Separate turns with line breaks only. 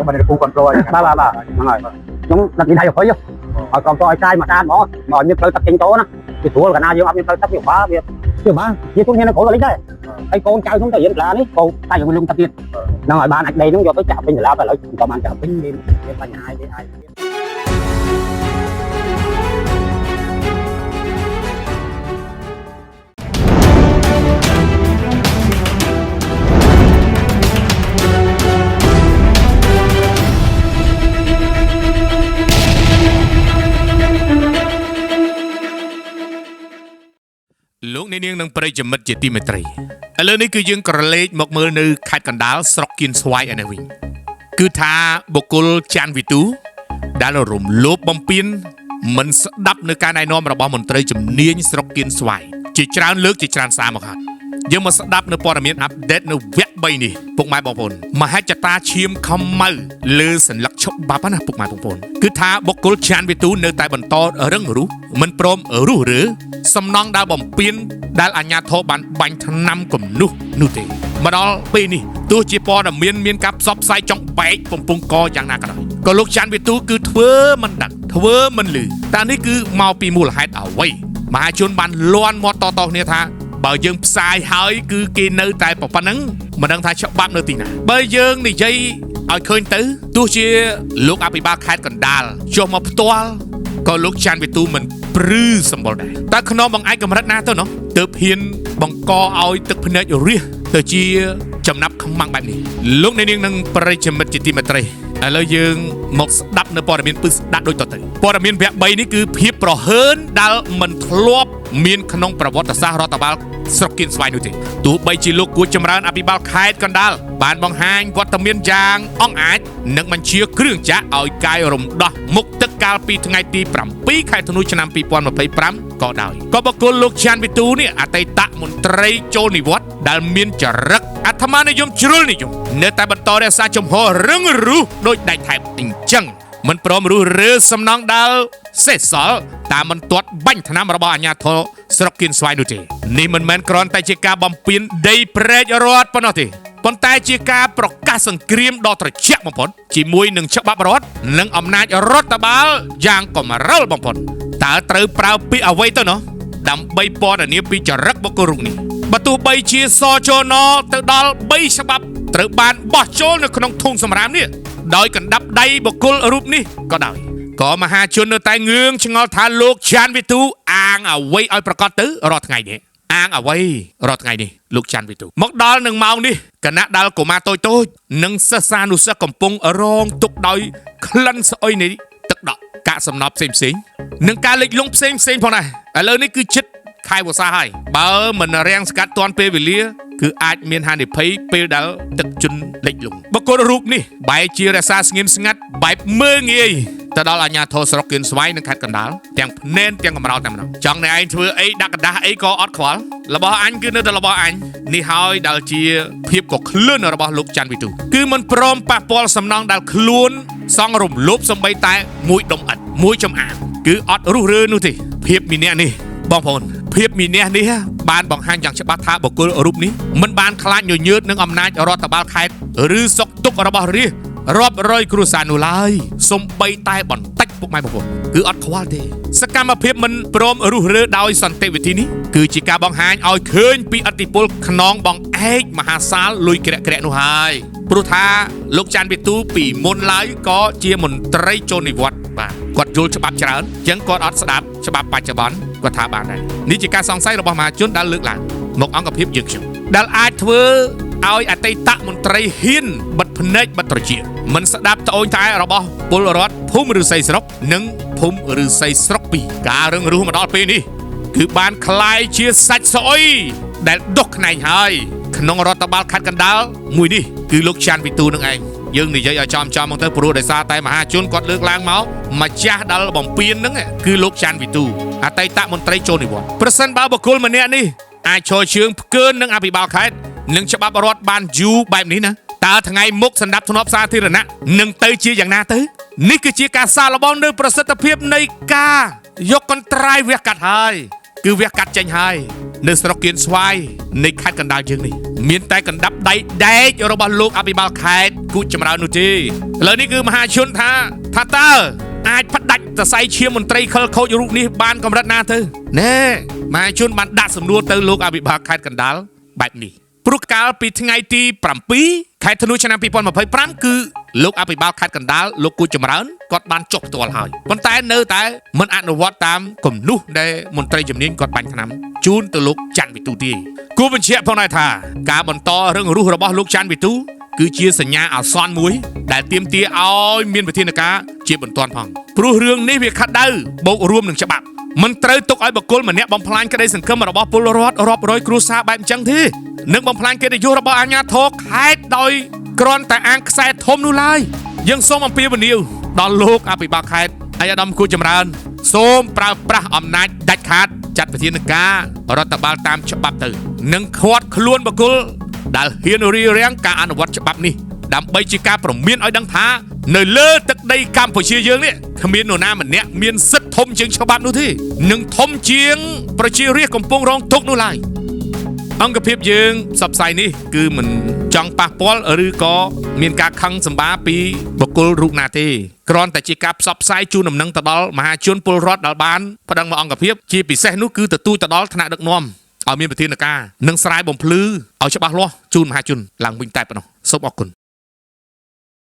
បានពូគ្រប់គ្រង
បាទបាទបាទហ្នឹងហើយខ្ញុំដឹកនិយាយឲ្យឲ្យក្រុមតឲ្យចាយមកតាមហ្មងមកឲ្យមានផ្លូវទឹកចេញតណាវាស្រួលកាលណាយើងអត់មានផ្លូវទឹកវាបាវាវាបាជាគុំគ្នានៅក្រោយក៏លិចដែរហើយកូនចៅខ្ញុំទៅរៀនសាលានេះក៏តែយើងលុងទឹកទៀតហ្នឹងឲ្យបានអាចដីហ្នឹងយកទៅចាក់ពេញសាលាទៅឥឡូវក៏បានចាក់ពេញមានមានបញ្ហាអីអាច
លោកអ្នកនាងនិងប្រិយមិត្តជាទីមេត្រីឥឡូវនេះគឺយើងក្រឡេកមកមើលនៅខេត្តកណ្ដាលស្រុកគៀនស្វាយឯនេះវិញគឺថាបុគ្គលច័ន្ទវិទូដែលរំលោភបំពានមិនស្ដាប់នៅការណែនាំរបស់មន្ត្រីជំនាញស្រុកគៀនស្វាយជាច្រើនលើកជាច្រើនសារមកហើយយើងមកស្ដាប់នៅព័ត៌មានអាប់ដេតនៅវគ្គ3នេះពុកម៉ែបងប្អូនមហិច្ឆតាឈាមខំម៉ៅលើសន្លឹកច្បាប់ណាពុកម៉ែបងប្អូនគឺថាបុគ្គលច័ន្ទវិទូនៅតែបន្តរឹងរូសមិនព្រមរុះរើសំណងដែលបំពេញដែលអាជ្ញាធរបានបាញ់ថ្នាំគំនុះនោះទេមកដល់ពេលនេះទោះជាព័ត៌មានមានការផ្សព្វផ្សាយចង់បែកបំពង់កយ៉ាងណាក៏ដោយក៏លោកច័ន្ទវិទូគឺធ្វើមិនដឹងធ្វើមិនលឺតើនេះគឺមកពីមូលហេតុអ្វីមហាជនបានលន់មាត់តៗគ្នាថាបើយើងផ្សាយហើយគឺគេនៅតែប៉ុណ្ណឹងមិនដឹងថាច្បាប់នៅទីណាបើយើងនិយាយឲ្យឃើញទៅទោះជាលោកអភិបាលខេត្តកណ្ដាលចុះមកផ្ទាល់ក៏លោកច័ន្ទវិទូមិនព្រឺសម្បុរដែរតើខ្នងបង្អែកកម្រិតណាទៅនោះទើបហ៊ានបង្កឲ្យទឹកភ្នែករះទៅជាចំណាប់ខ្មាំងបែបនេះលោកអ្នកនាងនិងប្រិយមិត្តជាទីមេត្រីឥឡូវយើងមកស្ដាប់នៅព័ត៌មានពឹស្ដាប់ដូចតទៅព័ត៌មានវគ្គ3នេះគឺភាពប្រហើនដែលមិនធ្លាប់មានក្នុងប្រវត្តិសាស្ត្ររដ្ឋបាលស្រុកគៀនស្វាយនោះទេទោះបីជាលោកគួចចម្រើនអភិបាលខេត្តកណ្ដាលបានបង្ហាញវត្តមានយ៉ាងអង្អាចនិងបញ្ជាគ្រឿងចាក់ឲ្យកាយរំដោះមុខទឹកកាលពីថ្ងៃទី7ខែធ្នូឆ្នាំ2025ក៏ដោយក៏បុគ្គលលោកច័ន្ទវិទូនេះអតីតមន្ត្រីចូលនិវត្តន៍ដែលមានចរិតអាត្មានិយមជ្រុលនិយមនៅតែបន្តរក្សាជំហររឹងរូសដោយដាច់ថែបអញ្ចឹងមិនព្រមរុះរើសំណងដែលសេះសល់តាមបន្ទាត់បាញ់ថ្នាំរបស់អាជ្ញាធរស្រុកគៀនស្វាយនោះទេនេះមិនមែនគ្រាន់តែជាការបំពានដីព្រែករដ្ឋប៉ុណ្ណោះទេប៉ុន្តែជាការប្រកាសសង្គ្រាមដ៏ត្រជាក់បំផុតជាមួយនឹងច្បាប់រដ្ឋនិងអំណាចរដ្ឋបាលយ៉ាងកម្រិលបំផុតតើត្រូវប្រើពាក្យអ្វីទៅនោះដើម្បីពណ៌នាពីចរិតបុគ្គលរូបនេះបើទោះបីជាសចនទៅដល់3ច្បាប់ត្រូវបានបោះចូលនៅក្នុងធុងសម្រាមនេះដោយកណ្ដាប់ដៃបុគ្គលរូបនេះក៏ដោយក៏មហាជននៅតែងឿងឆ្ងល់ថាលោកច័ន្ទវិទូអាងអ្វីឲ្យប្រកាសទៅរាល់ថ្ងៃនេះអាងអ្វីរាល់ថ្ងៃនេះលោកច័ន្ទវិទូមកដល់នឹងម៉ោងនេះគណៈដល់កុមារតូចតូចនិងសិស្សានុសិស្សកំពុងរងទុក្ខដោយក្លិនស្អុយនៃទឹកដក់កាកសំណល់ផ្សេងផ្សេងៗនិងការលិចលង់ផ្សេងផ្សេងៗផងដែរឥឡូវនេះគឺចិត្តខែវស្សាហើយបើមិនរាំងស្កាត់ទាន់ពេលវេលាគឺអាចមានហានិភ័យពេលដែលទឹកជន់លិចលង់បុគ្គលរូបនេះបែរជារក្សាស្ងៀមស្ងាត់បែបមើងងាយទៅដល់អាជ្ញាធរស្រុកគៀនស្វាយនិងខេត្តកណ្ដាលទាំងភ្នែនទាំងកំរោលតែម្ដងចង់អ្នកឯងធ្វើអីដាក់កណ្ដាស់អីក៏អត់ខ្វល់របស់អញគឺនៅតែរបស់អញនេះហើយដែលជាភាពក៏ក្លឿនរបស់លោកច័ន្ទវិទូគឺមិនព្រមប៉ះពាល់សំណងដែលខ្លួនសង់រំលោភសំបីតែមួយដុំឥដ្ឋមួយចំអាមគឺអត់រុះរើនោះទេភាពមីអ្នកនេះបងប្អូនភាពមីអ្នកនេះបានបង្ហាញយ៉ាងច្បាស់ថាបុគ្គលរូបនេះមិនបានខ្លាចញញើតនឹងអំណាចរដ្ឋបាលខេត្តឬសុខទុក្ខរបស់រាស្ត្ររាប់រយគ្រួសារនោះឡើយសំបីតែបន្តិចពុកម៉ែបងប្អូនគឺអត់ខ្វល់ទេសកម្មភាពមិនព្រមរុះរើដោយសន្តិវិធីនេះគឺជាការបង្ហាញឲ្យឃើញពីអតិពលខ្នងបងឯកមហាសាលលុយក្រាក់ក្រាក់នោះហើយព្រោះថាលោកច័ន្ទវិទូពីមុនឡើយក៏ជាមន្ត្រីចូលនិវត្តន៍បាទគាត់យល់ច្បាប់ច្រើនអញ្ចឹងគាត់អត់ស្ដាប់ច្បាប់បច្ចុប្បន្នគាត់ថាបានដែរនេះជាការសង្ស័យរបស់មហាជនដែលលើកឡើងមកអង្គភាពយើងខ្ញុំដែលអាចធ្វើឲ្យអតីតមន្ត្រីហ៊ានបិទភ្នែកបិទត្រចៀកមិនស្ដាប់ត្អូញត្អែរបស់ពលរដ្ឋភូមិឫស្សីស្រុកនិងភូមិឫស្សីស្រុកពីរការរឹងរូសមកដល់ពេលនេះគឺបានคล้ายជាសាច់ស្អុយដែលដុសខ្នែងហើយក្នុងរដ្ឋបាលខេត្តកណ្ដាលមួយនេះគឺលោកច័ន្ទវិទូនឹងឯងយើងនិយាយឲ្យចំចំមកទៅព្រោះដោយសារតែមហាជនគាត់លើកឡើងមកម្ចាស់ដល់បំពេញហ្នឹងគឺលោកច័ន្ទវិទូអតីតមន្ត្រីចូលនិវត្តន៍ប្រសិនបើបុគ្គលម្នាក់នេះអាចឈរជើងផ្កើននឹងអភិបាលខេត្តនិងច្បាប់រដ្ឋបានយូរបែបនេះណាតើថ្ងៃមុខសម្ដាប់ធ្នាប់សាធារណៈនឹងទៅជាយ៉ាងណាទៅនេះគឺជាការសាកល្បងនៅប្រសិទ្ធភាពនៃការយកកន្ត្រៃវះកាត់ហើយគឺវះកាត់ចេញហើយ នៅស្រុកគៀនស្វាយនៃខេត្តកណ្ដាលយើងនេះមានតែកណ្ដាប់ដៃដែករបស់លោកអភិបាលខេត្តគូចចម្រើននោះទេឥឡូវនេះគឺមហាជនថាថាតើអាចផ្ដាច់សរសៃឈាមមន្ត្រីខិលខូចរូបនេះបានកម្រិតណាទៅណែមហាជនបានដាក់សំណួរទៅលោកអភិបាលខេត្តកណ្ដាលបែបនេះព្រោះកាលពីថ្ងៃទី7ខែធ្នូឆ្នាំ2025គឺលោកអភិបាលខេត្តកណ្ដាលលោកគូចចម្រើនគាត់បានចុះផ្ទាល់ហើយប៉ុន្តែនៅតែមិនអនុវត្តតាមគំនុះដែលមន្ត្រីជំនាញគាត់បាញ់ថ្នាំជូនទៅលោកច័ន្ទវិទូទេគួរបញ្ជាក់ផងដែរថាការបន្តរឿងរឹសរបស់លោកច័ន្ទវិទូគឺជាសញ្ញាអាសន្នមួយដែលទាមទារឲ្យមានវិធានការជាបន្ទាន់ផងព្រោះរឿងនេះវាខាត់ដៅបូករួមនឹងច្បាប់មិនត្រូវទុកឲ្យបុគ្គលម្នាក់បំផ្លាញក្តីសង្ឃឹមរបស់ពលរដ្ឋរាប់រយគ្រួសារបែបអញ្ចឹងទេនិងបំផ្លាញកិត្តិយសរបស់អាជ្ញាធរខេត្តដោយគ្រាន់តែអាងខ្សែធំនោះឡើយយើងសូមអំពាវនាវដល់លោកអភិបាលខេត្តឯកឧត្តមគូចម្រើនសូមប្រើប្រាស់អំណាចដាច់ខាតចាត់វិធានការរដ្ឋបាលតាមច្បាប់ទៅនិងខាត់ខ្លួនបុគ្គលដែលហ៊ានរារាំងការអនុវត្តច្បាប់នេះដើម្បីជាការព្រមានឲ្យដឹងថានៅលើទឹកដីកម្ពុជាយើងនេះគ្មាននរណាម្នាក់មានសិទ្ធិធំជាងច្បាប់នោះទេនិងធំជាងប្រជារាស្ត្រកំពុងរងទុក្ខនោះឡើយអង្គភាពយើងផ្សព្វផ្សាយនេះគឺមិនចង់ប៉ះពាល់ឬក៏មានការខឹងសម្បាពីបុគ្គលរូបណាទេគ្រាន់តែជាការផ្សព្វផ្សាយជូនដំណឹងទៅដល់មហាជនពលរដ្ឋដែលបានប្តឹងមកអង្គភាពជាពិសេសនោះគឺទទូចទៅដល់ថ្នាក់ដឹកនាំឲ្យមានវិធានការនិងស្រាយបំភ្លឺឲ្យច្បាស់លាស់ជូនមហាជនឡើងវិញតែប៉ុណ្ណោះសូមអរគុណ។